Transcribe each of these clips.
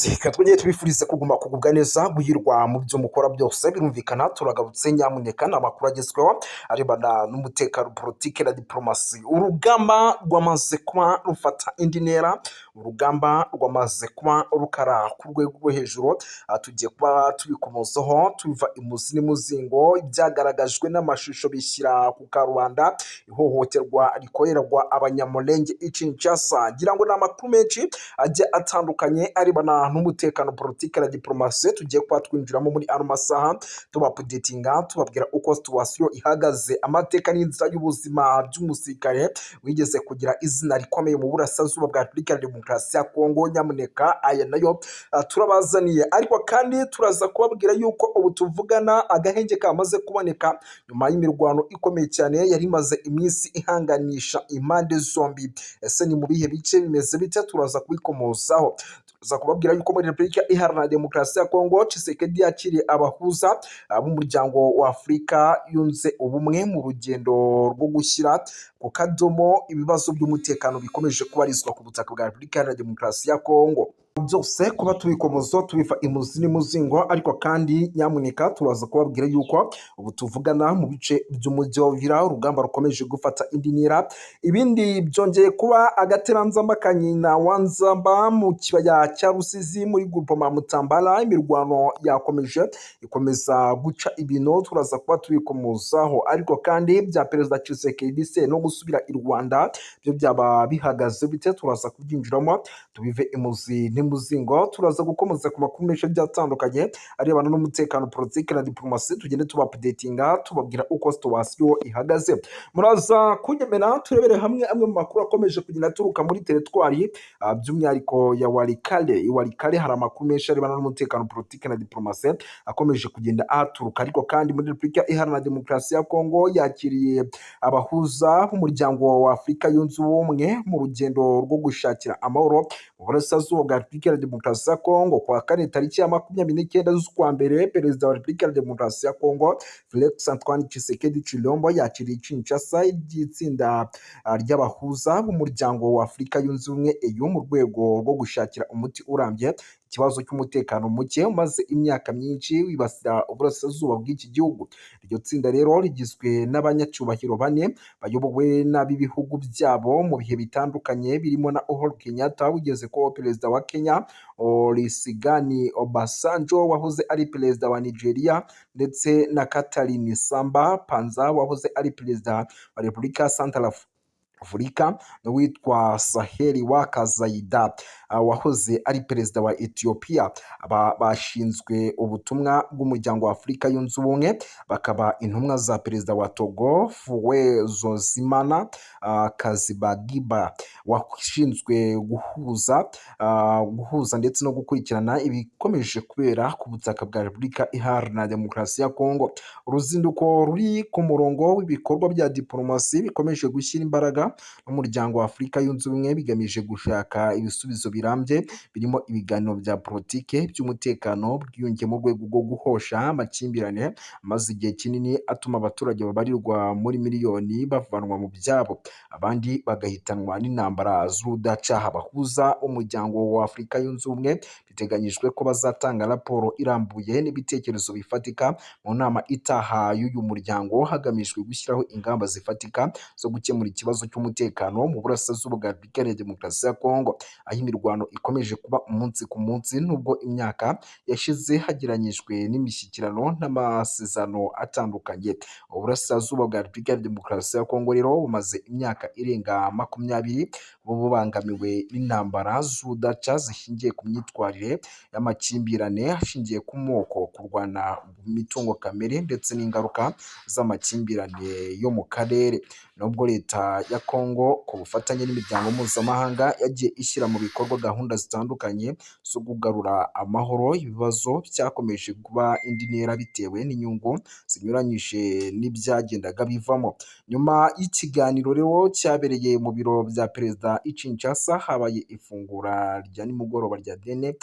Yes, reka twongere tubifurize kuguma kugubwa neza, guhirwa mu byo mukora byose. Birumvikana turagarutse, nyamuneka, ni amakuru agezweho arebana n'umutekano, politike na diplomasi. Urugamba rwamaze kuba rufata indi ntera, urugamba rwamaze kuba rukara ku rwego rwo hejuru. Tugiye kuba tubikomozaho tubiva imuzi n'imuzingo, ibyagaragajwe n'amashusho bishyira ku karubanda ihohoterwa rikorerwa Abanyamulenge i Kinshasa. Ngira ngo ni amakuru menshi agiye atandukanye arebana n'umutekano, politike na diplomasi tugiye kuba twinjiramo muri ano masaha, tubaupdatinga, tubabwira uko situation ihagaze, amateka n'inzira y'ubuzima by'umusirikare wigeze kugira izina rikomeye mu burasirazuba bwa Repubulika ya Demokarasi ya Kongo. Nyamuneka, aya nayo turabazaniye, ariko kandi turaza kubabwira yuko ubu tuvugana agahenge kamaze kuboneka nyuma y'imirwano ikomeye cyane yari imaze iminsi ihanganisha impande zombi. Ese ni mu bihe bice, bimeze bite? Turaza kubikomozaho. Turaza kubabwira yuko muri Repubulika Iharanira Demokarasi ya Kongo, Tshisekedi yakiriye abahuza b'Umuryango wa Afurika Yunze Ubumwe mu rugendo rwo gushyira ku kadomo ibibazo by'umutekano bikomeje kubarizwa ku butaka bwa Repubulika Iharanira Demokarasi ya Kongo. Byose kuba tubikomozo tubiva imuzi n'imuzingo, ariko kandi nyamuneka turaza kubabwira yuko ubu tuvugana mu bice by'umujyi wa Uvira urugamba rukomeje gufata indi ntera. Ibindi byongeye kuba agateranzamba ka nyina wa Nzamba mu kibaya cya Rusizi muri groupement Mutambala. Imirwano yakomeje, ikomeza guca ibintu, turaza kuba tubikomozaho. Ariko kandi bya Perezida Tshisekedi se no gusubira i Rwanda byo byaba bihagaze bite? Turaza kubyinjiramo tubive imuzi n'imuzingo. Turaza gukomeza ku makuru menshi agiye atandukanye arebana n'umutekano, politiki na diplomasi, tugende tubaupdatinga, tubabwira uko situation ihagaze. Muraza kunyemera turebere hamwe amwe mu makuru akomeje kugenda aturuka muri teritwari, by'umwihariko ya Walikale. I Walikale hari amakuru menshi arebana n'umutekano, politiki na diplomasi akomeje kugenda ahaturuka. Ariko kandi muri Repubulika Iharanira Demokarasi ya Kongo yakiriye abahuza b'Umuryango wa Afurika Yunze Ubumwe mu rugendo rwo gushakira amahoro mu burasirazuba bwa Repubulika Iharanira Demokarasi ya Kongo. Kuwa kane tariki ya 29 z'ukwa mbere, Perezida wa Repubulika Iharanira Demokarasi ya Kongo Felix Antoine Tshisekedi Tshilombo yakiriye i Kinshasa iry'itsinda ry'abahuza b'Umuryango wa Afurika Yunze Ubumwe, EU, mu rwego rwo gushakira umuti urambye ikibazo cy'umutekano muke umaze imyaka myinshi wibasira uburasirazuba bw'iki gihugu. Iryo tsinda rero rigizwe n'abanyacyubahiro bane bayobowe n'ab'ibihugu byabo mu bihe bitandukanye, birimo na Uhuru Kenyatta wigeze kuba perezida wa Kenya, Olusegun Obasanjo wahoze ari perezida wa Nigeria, ndetse na Catherine Samba Panza wahoze ari perezida wa Repubulika ya Central Afurika, n'uwitwa Sahle-Work Zewde wahoze ari perezida wa Ethiopia. Aba bashinzwe ubutumwa bw'Umuryango wa Afurika Yunze Ubumwe bakaba intumwa za perezida wa Togo Faure Zosimana Kazibagiba, washinzwe guhuza ndetse no gukurikirana ibikomeje kubera ku butaka bwa Repubulika Iharanira Demokarasi ya Kongo. Uruzinduko ruri ku murongo w'ibikorwa bya diplomasi bikomeje gushyira imbaraga n'Umuryango wa Afurika Yunze Ubumwe, bigamije gushaka ibisubizo birambye birimo ibiganiro bya politike, by'umutekano, bwiyunge mu rwego rwo guhosha amakimbirane amaze igihe kinini atuma abaturage babarirwa muri miliyoni bavanwa mu byabo, abandi bagahitanwa n'intambara z'urudaca. Bahuza Umuryango wa Afurika Yunze Ubumwe biteganyijwe ko bazatanga raporo irambuye n'ibitekerezo bifatika mu nama itaha y'uyu muryango, hagamijwe gushyiraho ingamba zifatika zo gukemura ikibazo cy'umutekano mu burasirazuba bwa Repubulika Iharanira Demokarasi ya Kongo, aho imirwano ikomeje kuba umunsi ku munsi nubwo imyaka yashize hageranyijwe n'imishyikirano n'amasezerano atandukanye. Uburasirazuba bwa Repubulika Iharanira Demokarasi ya Kongo rero bumaze imyaka irenga 20 bubangamiwe n'intambara z'urudaca zishingiye ku myitwarire y'amakimbirane ashingiye ku moko, kurwana imitungo kamere ndetse n'ingaruka z'amakimbirane yo mu karere. Nubwo leta ya Kongo ku bufatanye n'imiryango mpuzamahanga yagiye ishyira mu bikorwa gahunda zitandukanye zo kugarura amahoro, ibibazo byakomeje kuba indi ntera bitewe n'inyungu zinyuranyije n'ibyagendaga bivamo. Nyuma y'ikiganiro rero cyabereye mu biro bya perezida i Kinshasa, habaye ifungura rya nimugoroba rya dîner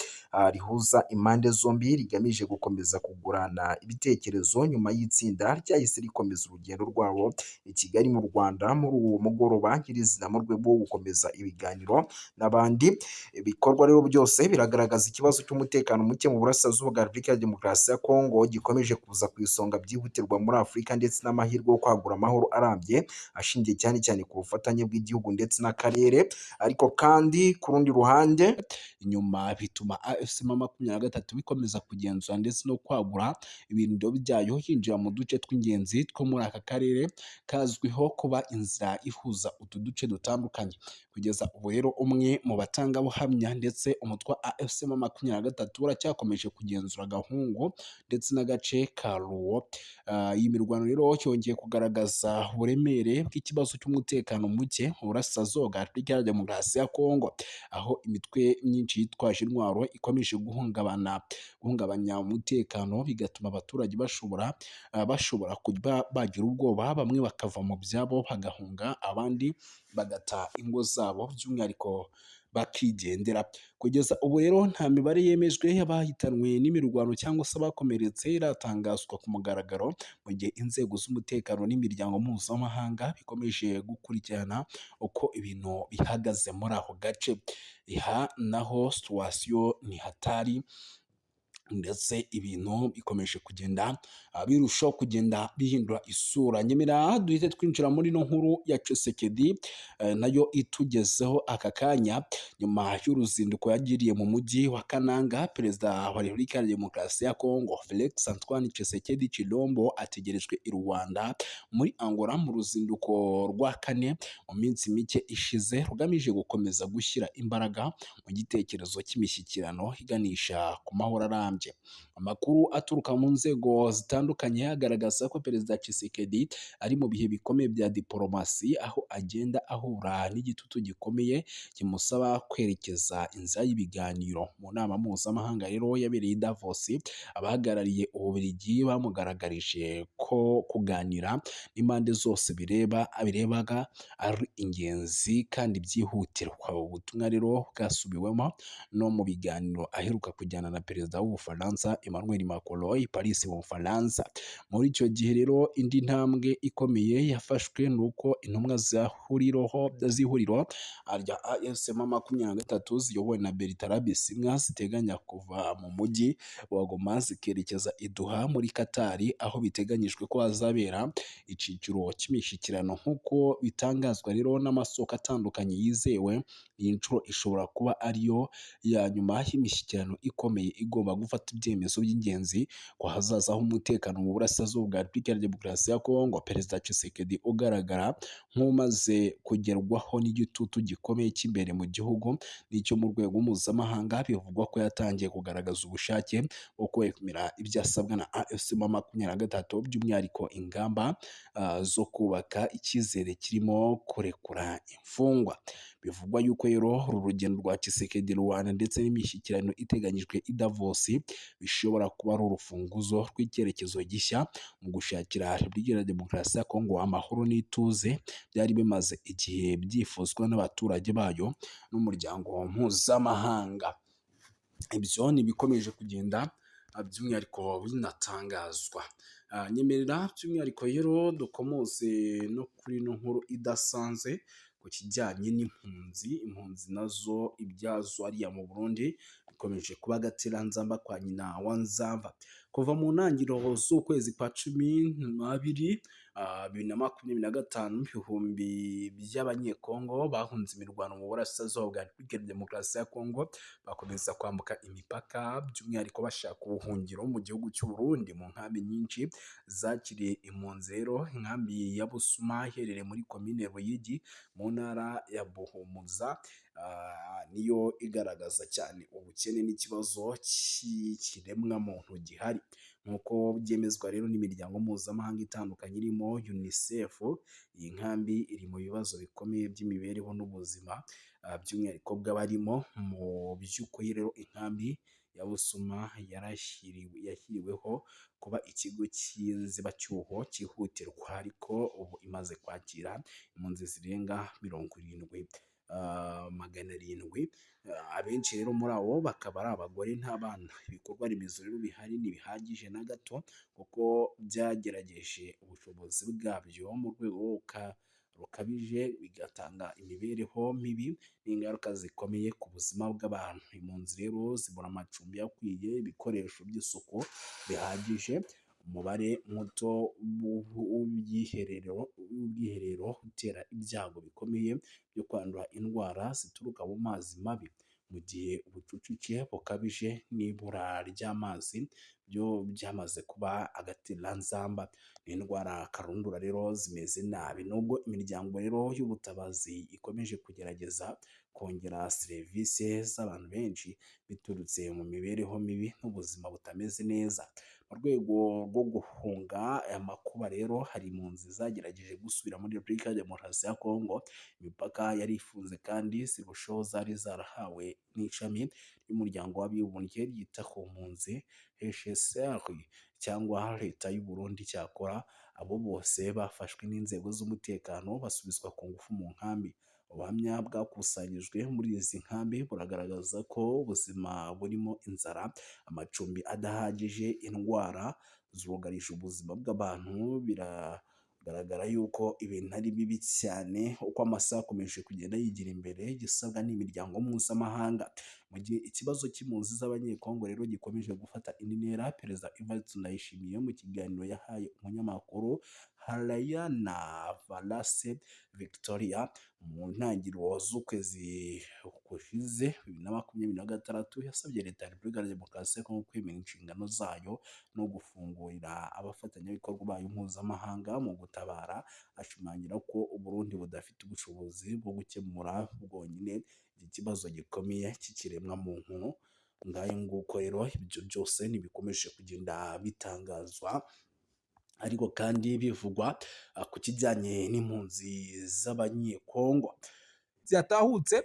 rihuza impande zombi, rigamije gukomeza kugurana. kungurana ibitekerezo. Nyuma y'itsinda ryahise rikomeza urugendo rwabo i Kigali mu Rwanda muri uwo mugoroba nyirizina, mu rwego rwo gukomeza ibiganiro n'abandi. Ibikorwa rero byose biragaragaza ikibazo cy'umutekano muke mu burasirazuba bwa Repubulika ya Demokarasi ya Kongo gikomeje kuza ku isonga byihutirwa muri Afurika, ndetse n'amahirwe yo kwagura amahoro arambye ashingiye cyane cyane ku bufatanye bw'igihugu ndetse n'akarere. Ariko kandi ku rundi ruhande Inyuma bituma AFC M23 bikomeza kugenzura ndetse no kwagura ibirindiro byayo, hinjira mu duce tw'ingenzi two muri aka karere kazwiho kuba inzira ihuza utu duce dutandukanye. Kugeza ubu rero, umwe mu batangabuhamya ndetse umutwe wa AFC M23 uracyakomeje kugenzura Gahungu ndetse n'agace ka Ruwo. Iyi mirwano rero yongeye kugaragaza uburemere bw'ikibazo cy'umutekano muke mu burasirazuba bwa Repubulika ya Demokarasi ya Kongo, aho imitwe myinshi yitwaje intwaro ikomeje guhungabanya umutekano, bigatuma abaturage bashobora kuba bagira ubwoba, bamwe bakava mu byabo bagahunga, abandi bagata ingo zabo by'umwihariko bakigendera. Kugeza ubu rero nta mibare yemejwe y'abahitanwe n'imirwano cyangwa se abakomeretse iratangazwa ku mugaragaro, mu gihe inzego z'umutekano n'imiryango mpuzamahanga bikomeje gukurikirana uko ibintu bihagaze muri ako gace. Iha naho situation ni hatari, ndetse ibintu bikomeje kugenda birushaho kugenda bihindura isura. Nyemera duhite twinjira muri ino nkuru ya Tshisekedi, nayo itugezeho aka kanya. Nyuma y'uruzinduko yagiriye mu mujyi wa Kananga, Perezida wa Repubulika ya Demokarasi ya Kongo Felix Antoine Tshisekedi Tshilombo ategerejwe i Luanda muri Angola mu ruzinduko rwa kane mu minsi mike ishize, rugamije gukomeza gushyira imbaraga mu gitekerezo cy'imishyikirano iganisha ku mahoro arambye. Amakuru aturuka mu nzego zitandukanye agaragaza ko Perezida Tshisekedi ari mu bihe bikomeye bya diporomasi, aho agenda ahura n'igitutu gikomeye kimusaba kwerekeza inzira y'ibiganiro. Mu nama mpuzamahanga rero yabereye i Davos, abahagarariye Ububiligi bamugaragarije ko kuganira n'impande zose birebaga ari ingenzi kandi byihutirwa. Ubu butumwa rero bwasubiwemo no mu biganiro aheruka kujyana na Perezida w'Ubufaransa Emmanuel Macron i Paris mu Bufaransa. Muri icyo gihe rero, indi ntambwe ikomeye yafashwe ni uko intumwa z'ihuriro rya AFC M23 ziyobowe na Bertrand Bisimwa ziteganya kuva mu mujyi wa Goma zikerekeza i Doha muri Katari, aho biteganyijwe ko hazabera icyiciro cy'imishyikirano. Nk'uko bitangazwa rero n'amasoko atandukanye yizewe, iyi nshuro ishobora kuba ariyo ya nyuma y'imishyikirano ikomeye igomba gufata ibyemezo by'ingenzi ku hazaza h'umutekano mu burasirazuba bwa Repubulika ya Demokarasi ya Kongo. Perezida Tshisekedi ugaragara nk'umaze kugerwaho n'igitutu gikomeye cy'imbere mu gihugu n'icyo mu rwego mpuzamahanga, bivugwa ko yatangiye kugaragaza ubushake bwo kwemera ibyo asabwa na AFC M23, by'umwihariko ingamba zo kubaka icyizere kirimo kurekura imfungwa. Bivugwa yuko rero uru rugendo rwa Tshisekedi Luanda ndetse n'imishyikirano iteganyijwe i Davos bishobora kuba ari urufunguzo rw'icyerekezo gishya mu gushakira Repubulika ya Demokarasi ya Kongo amahoro n'ituze byari bimaze igihe byifuzwa n'abaturage bayo n'umuryango mpuzamahanga. Ibyo ni ibikomeje kugenda by'umwihariko binatangazwa. Nyemerera by'umwihariko rero dukomoze no kuri ino nkuru idasanzwe ku kijyanye n'impunzi. Impunzi nazo ibyazo hariya mu Burundi bikomeje kuba agatereranzamba kwa nyina wa Nzamba. Kuva mu ntangiriro z'ukwezi kwa 12 2025, ibihumbi by'Abanyekongo bahunze imirwano mu burasirazuba bwa Repubulika ya Demokarasi ya Kongo bakomeza kwambuka imipaka, by'umwihariko bashaka ubuhungiro mu gihugu cy'u Burundi mu nkambi nyinshi zakiriye impunzi. Rero inkambi ya Busuma iherereye muri komine Ruyigi mu ntara ya Buhumuza niyo igaragaza cyane ubukene n'ikibazo cy'ikiremwamuntu gihari, nk'uko byemezwa rero n'imiryango mpuzamahanga itandukanye irimo UNICEF. Iyi nkambi iri mu bibazo bikomeye by'imibereho n'ubuzima, by'umwihariko bw'abarimo. Mu by'ukuri rero inkambi ya Busuma yashyiriweho kuba ikigo cy'inzibacyuho cyihutirwa, ariko ubu imaze kwakira impunzi zirenga 70. 700. Abenshi rero muri abo bakaba ari abagore n'abana. Ibikorwa remezo rero bihari ntibihagije na gato, kuko byagerageje ubushobozi bwabyo mu rwego rukabije, bigatanga imibereho mibi n'ingaruka zikomeye ku buzima bw'abantu. Impunzi rero zibura amacumbi akwiye, ibikoresho by'isuku bihagije, umubare muto w'ubwiherero utera ibyago bikomeye byo kwandura indwara zituruka mu mazi mabi, mu gihe ubucucike bukabije n'ibura ry'amazi byo byamaze kuba agatereranzamba. Ni indwara karundura rero zimeze nabi. Nubwo imiryango rero y'ubutabazi ikomeje kugerageza kongera serivisi z'abantu benshi biturutse mu mibereho mibi n'ubuzima butameze neza. Mu rwego rwo guhunga aya makuba rero, hari impunzi zagerageje gusubira muri Repubulika ya Demokarasi ya Kongo, imipaka yari ifunze kandi zirushaho zari zarahawe n'ishami ry'umuryango w'abibumbye ryita ku mpunzi HCR cyangwa leta y'u Burundi. Cyakora abo bose bafashwe n'inzego z'umutekano basubizwa ku ngufu mu nkambi. Ubuhamya bwakusanyijwe muri izi nkambi buragaragaza ko ubuzima burimo inzara, amacumbi adahagije, indwara zugarije ubuzima bw'abantu. Biragaragara yuko ibintu ari bibi cyane uko amasaha akomeje kugenda yigira imbere, igisabwa n'imiryango mpuzamahanga. Mu gihe ikibazo cy'impunzi z'Abanyekongo rero gikomeje gufata indi ntera, Perezida Evariste Ndayishimiye mu kiganiro yahaye umunyamakuru Harayana Valase Victoria mu ntangiriro z'ukwezi gushize 2026, yasabye leta ya Repubulika ya Demokarasi ya Kongo kwemera inshingano zayo no gufungurira abafatanyabikorwa bayo mpuzamahanga mu gutabara, ashimangira ko u Burundi budafite ubushobozi bwo gukemura bwonyine iki kibazo gikomeye cy'ikiremwamuntu. Ngayo nguko rero, ibyo byose ntibikomeje kugenda bitangazwa, ariko kandi bivugwa ku kijyanye n'impunzi z'Abanyekongo Yatahutse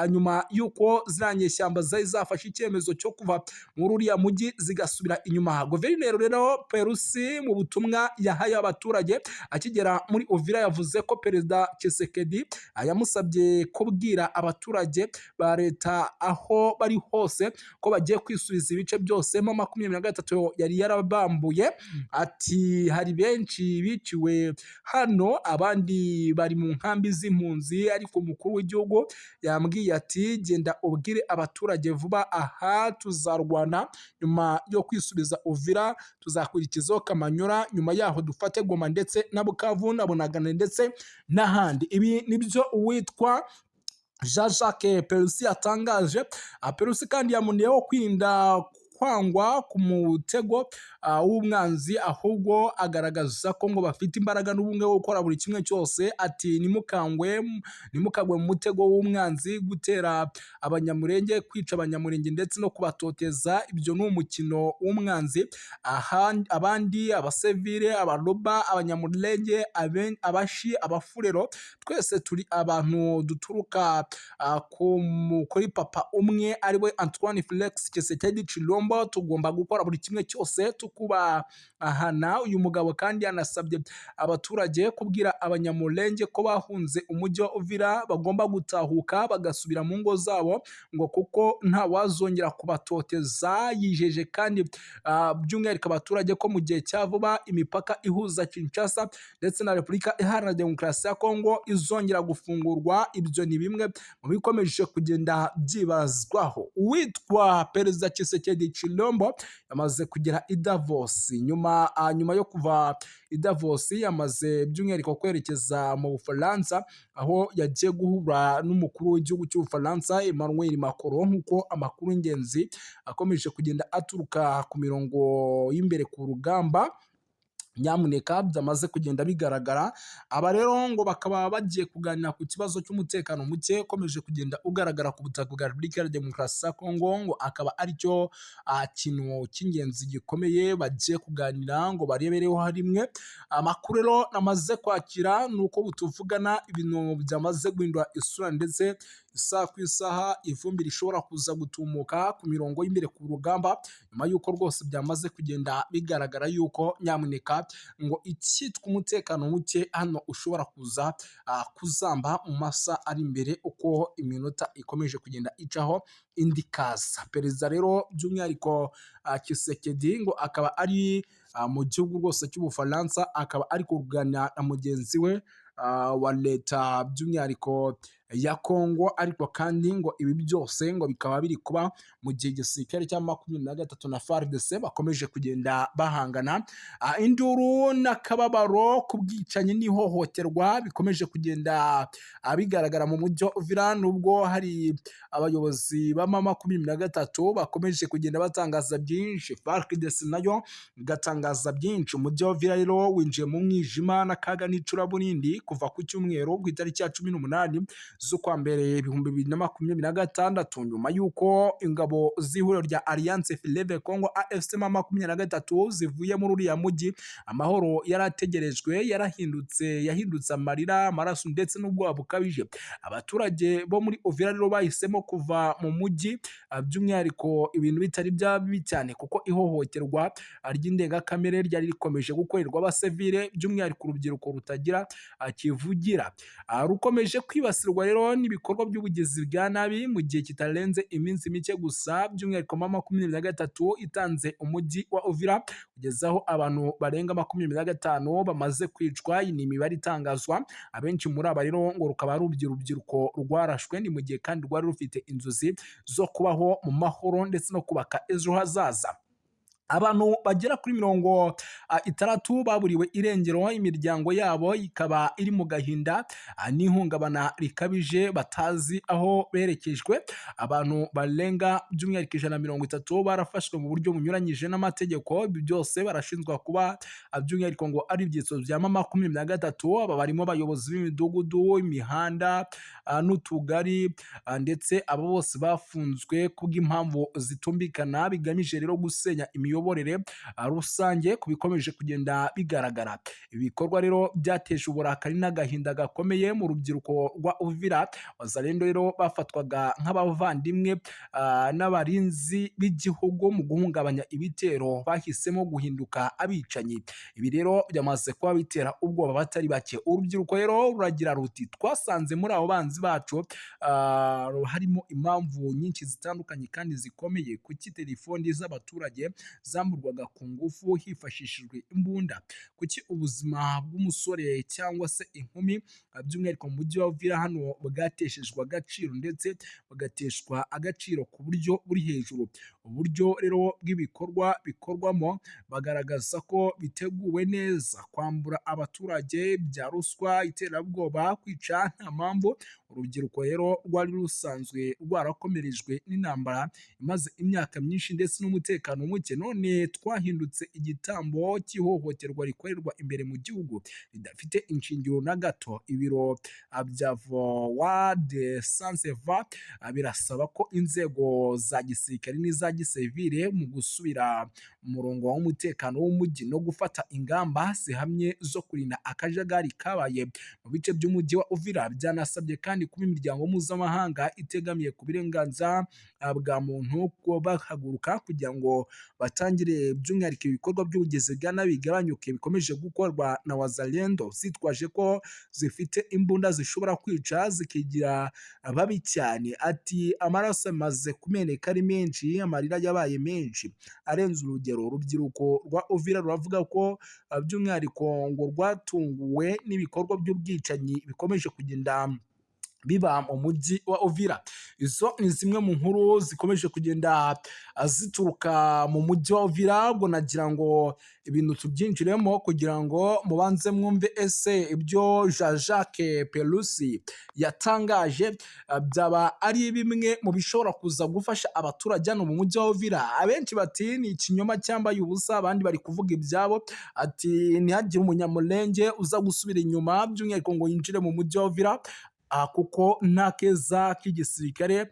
nyuma y'uko ziriya nyeshyamba zari zafashe icyemezo cyo kuva muri uriya mujyi zigasubira inyuma. Guverineri rero Perusi, mu butumwa yahaye abaturage akigera muri Uvira, yavuze ko Perezida Tshisekedi yamusabye kubwira abaturage ba leta aho bari hose ko bagiye kwisubiza ibice byose M23 yari yarabambuye. Ati: "Hari benshi biciwe hano, abandi bari mu nkambi z'impunzi, ariko umukuru w'igihugu yambwiye ati: 'Genda ubwire abaturage vuba aha tuzarwana. Nyuma yo kwisubiza Uvira tuzakurikizaho Kamanyura, nyuma yaho dufate Goma ndetse na Bukavu na Bunagana ndetse n'ahandi.'" Ibi nibyo uwitwa Jean Jacques Perusi yatangaje. Perusi kandi yamuneyeho kwirinda kwangwa ku mutego w'umwanzi, ahubwo agaragaza ko ngo bafite imbaraga n'ubumwe bwo gukora buri kimwe cyose. Ati: "Ntimukangwe, ntimukagwe mu mutego w'umwanzi. Gutera Abanyamurenge, kwica Abanyamurenge ndetse no kubatoteza, ibyo ni umukino w'umwanzi. Abandi abasivile, Abaroba, Abanyamurenge, Abashi, Abafurero, twese turi abantu duturuka kuri papa umwe, ariwe Antoine Felix Tshisekedi Tshilombo. Tugomba gukora buri kimwe cyose tukubahana." Uyu mugabo kandi yanasabye abaturage kubwira Abanyamulenge ko bahunze umujyi wa Uvira bagomba gutahuka bagasubira mu ngo zabo, ngo kuko nta wazongera kubatoteza. Yijeje kandi by'umwihariko abaturage ko mu gihe cya vuba imipaka ihuza Kinshasa ndetse na Repubulika Iharanira Demokarasi ya Kongo izongera gufungurwa. Ibyo ni bimwe mu bikomeje kugenda byibazwaho. Uwitwa Perezida Tshisekedi Tshilombo yamaze kugera i Davos. Nyuma yo kuva i Davos, yamaze by'umwihariko kwerekeza mu Bufaransa, aho yagiye guhura n'umukuru w'igihugu cy'Ubufaransa Emmanuel Macron, nk'uko amakuru y'ingenzi akomeje kugenda aturuka ku mirongo y'imbere ku rugamba nyamuneka byamaze kugenda bigaragara. Aba rero ngo bakaba bagiye kuganira ku kibazo cy'umutekano muke ukomeje kugenda ugaragara ku butaka bwa Repubulika ya Demokarasi ya Kongo, ngo akaba aricyo kintu cy'ingenzi gikomeye bagiye kuganira ngo barebereho rimwe. Amakuru rero namaze kwakira ni uko tuvugana ibintu byamaze guhindura isura ndetse isaha ku isaha ivumbi rishobora kuza gutumuka ku mirongo y'imbere ku rugamba, nyuma y'uko rwose byamaze kugenda bigaragara yuko nyamuneka ngo icyitwa umutekano muke hano ushobora kuza kuzamba mu masaha ari imbere, uko iminota ikomeje kugenda icaho indi ikaza. Perezida rero by'umwihariko Tshisekedi ngo akaba ari mu gihugu rwose cy'Ubufaransa, akaba ari kuganira na mugenzi we wa leta by'umwihariko ya Kongo, ariko kandi ngo ibi byose ngo bikaba biri kuba mu gihe igisirikare cya 23 na FARDC bakomeje kugenda bahangana. Induru n'akababaro ku bwicanyi n'ihohoterwa bikomeje kugenda bigaragara mu mujyi wa Uvira, nubwo hari abayobozi ba 23 bakomeje kugenda batangaza byinshi, FARDC nayo igatangaza byinshi. Umujyi wa Uvira rero winjiye mu mwijima n'akaga n'icuraburindi kuva ku cyumweru ku itariki ya 18 z'ukwa mbere 2026, nyuma y'uko ingabo z'ihuriro rya Alliance Fleuve Congo AFC 23 zivuye muri uriya mujyi. Amahoro yari ategerejwe yarahindutse, yahindutse amarira, amaraso ndetse n'ubwoba bukabije. Abaturage bo muri Uvira rero bahisemo kuva mu mujyi, by'umwihariko ibintu bitari byaba bibi cyane, kuko ihohoterwa ry'indengakamere ryari rikomeje gukorerwa abasivile, by'umwihariko urubyiruko rutagira kivugira, rukomeje kwibasirwa rero n'ibikorwa by'ubugizi bwa nabi mu gihe kitarenze iminsi mike gusa, by'umwihariko 23 itanze umujyi wa Uvira, kugeza aho abantu barenga 25 bamaze kwicwa. Iyi ni imibare itangazwa. Abenshi muri aba rero ngo rukaba ari urubyiruko rwarashwe, ni mu gihe kandi rwari rufite inzozi zo kubaho mu mahoro ndetse no kubaka ejo hazaza. Abantu bagera kuri 60 baburiwe irengero, imiryango yabo ikaba iri mu gahinda n'ihungabana rikabije, batazi aho berekejwe. Abantu barenga by'umwihariko 130 barafashwe mu buryo bunyuranyije n'amategeko. Ibi byose barashinjwa kuba by'umwihariko ngo ari ibyitso bya 23. Aba barimo abayobozi b'imidugudu, imihanda n'utugari, ndetse abo bose bafunzwe kubw'impamvu zitumvikana, bigamije rero gusenya imiyoborere rusange ku bikomeje kugenda bigaragara. Ibikorwa rero byateje uburakari n'agahinda gakomeye mu rubyiruko rwa Uvira. Wazalendo rero bafatwaga nk'abavandimwe n'abarinzi b'igihugu mu guhungabanya ibitero, bahisemo guhinduka abicanyi. Ibi rero byamaze kuba bitera ubwoba batari bake. Urubyiruko rero ruragira ruti: "Twasanze muri abo banzi bacu harimo impamvu nyinshi zitandukanye kandi zikomeye. Kuki telefoni z'abaturage zamburwaga ku ngufu hifashishijwe imbunda? Kuki ubuzima bw'umusore cyangwa se inkumi, by'umwihariko mu mujyi wa Uvira hano, bwateshejwe agaciro ndetse bugateshwa agaciro ku buryo buri hejuru?" Uburyo rero bw'ibikorwa bikorwamo bagaragaza ko biteguwe neza: kwambura abaturage bya ruswa, iterabwoba, kwica nta mpamvu. Urubyiruko rero rwari rusanzwe rwarakomerejwe n'intambara imaze imyaka myinshi ndetse n'umutekano muke, none twahindutse igitambo cy'ihohoterwa rikorerwa imbere mu gihugu ridafite inshingiro na gato. Ibiro bya Voix des Sans Voix birasaba ko inzego za gisirikare n'iza gisivile mu gusubira mu murongo w'umutekano w'umujyi no gufata ingamba zihamye zo kurinda akajagari kabaye mu bice by'umujyi wa Uvira. Byanasabye kandi kuba imiryango mpuzamahanga itegamiye ku burenganzira bwa muntu ko bahaguruka kugira ngo batangire by'umwihariko ibikorwa by'ubugizi bwa nabi bigabanyuke bikomeje gukorwa na Wazalendo zitwaje ko zifite imbunda zishobora kwica, zikigira babi cyane. Ati: "Amaraso amaze kumeneka ari menshi, amarira yabaye menshi arenze urugero." Urubyiruko rwa Uvira ruravuga ko by'umwihariko ngo rwatunguwe n'ibikorwa by'ubwicanyi bikomeje kugenda biba mu mujyi wa Uvira. Izo ni zimwe mu nkuru zikomeje kugenda zituruka mu mujyi wa Uvira. Ubwo nagira ngo ibintu tubyinjiremo kugira ngo mubanze mwumve ese ibyo Jean Jacques Perusi yatangaje byaba ari bimwe mu bishobora kuza gufasha abaturage hano mu mujyi wa Uvira. Abenshi bati ni ikinyoma cyambaye ubusa, abandi bari kuvuga ibyabo, ati ntihagire Umunyamulenge uza gusubira inyuma by'umwihariko ngo yinjire mu mujyi wa Uvira. Kuko nta keza k'igisirikare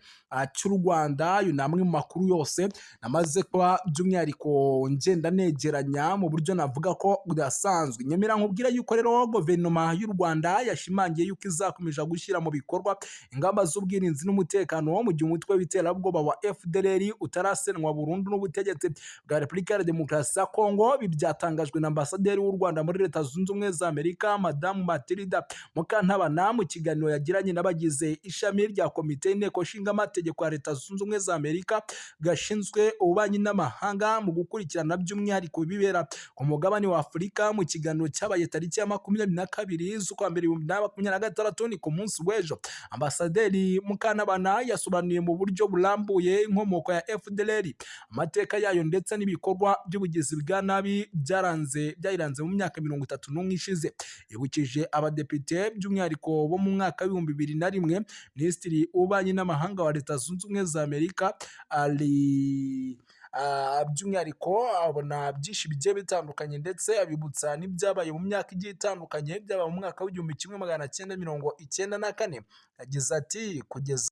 cy'u Rwanda. Ayo ni amwe mu makuru yose namaze kuba by'umwihariko ngenda negeranya mu buryo navuga ko budasanzwe. Nyemera nkubwira yuko rero guverinoma y'u Rwanda yashimangiye yuko izakomeza gushyira mu bikorwa ingamba z'ubwirinzi n'umutekano mu gihe umutwe w'iterabwoba wa FDLR utarasenwa burundu n'ubutegetsi bwa Repubulika ya Demokarasi ya Kongo. Ibi byatangajwe na ambasaderi w'u Rwanda muri Leta Zunze Ubumwe za Amerika, Madamu Matilda Mukantabana, mu kiganiro yagiranye n'abagize ishami rya komite y'inteko nshingamategeko ya Leta Zunze Ubumwe za Amerika gashinzwe ububanyi n'amahanga mu gukurikirana by'umwihariko ibibera ku mugabane wa Afurika, mu kiganiro cyabaye tariki ya 22 z'ukwa mbere 2026, ni ku munsi w'ejo. Ambasaderi Mukantabana yasobanuye mu buryo burambuye inkomoko ya FDLR, amateka yayo ndetse n'ibikorwa by'ubugizi bwa nabi byaranze byayiranze mu myaka 31 ishize. Yibukije abadepite by'umwihariko bo mu mwaka w'2001, Minisitiri w'Ububanyi n'Amahanga wa Leta Zunze Ubumwe za Amerika ari by'umwihariko abona byinshi bigiye bitandukanye, ndetse abibutsa n'ibyabaye mu myaka igiye itandukanye, byabaye mu mwaka w'1994. Yagize ati: "Kugeza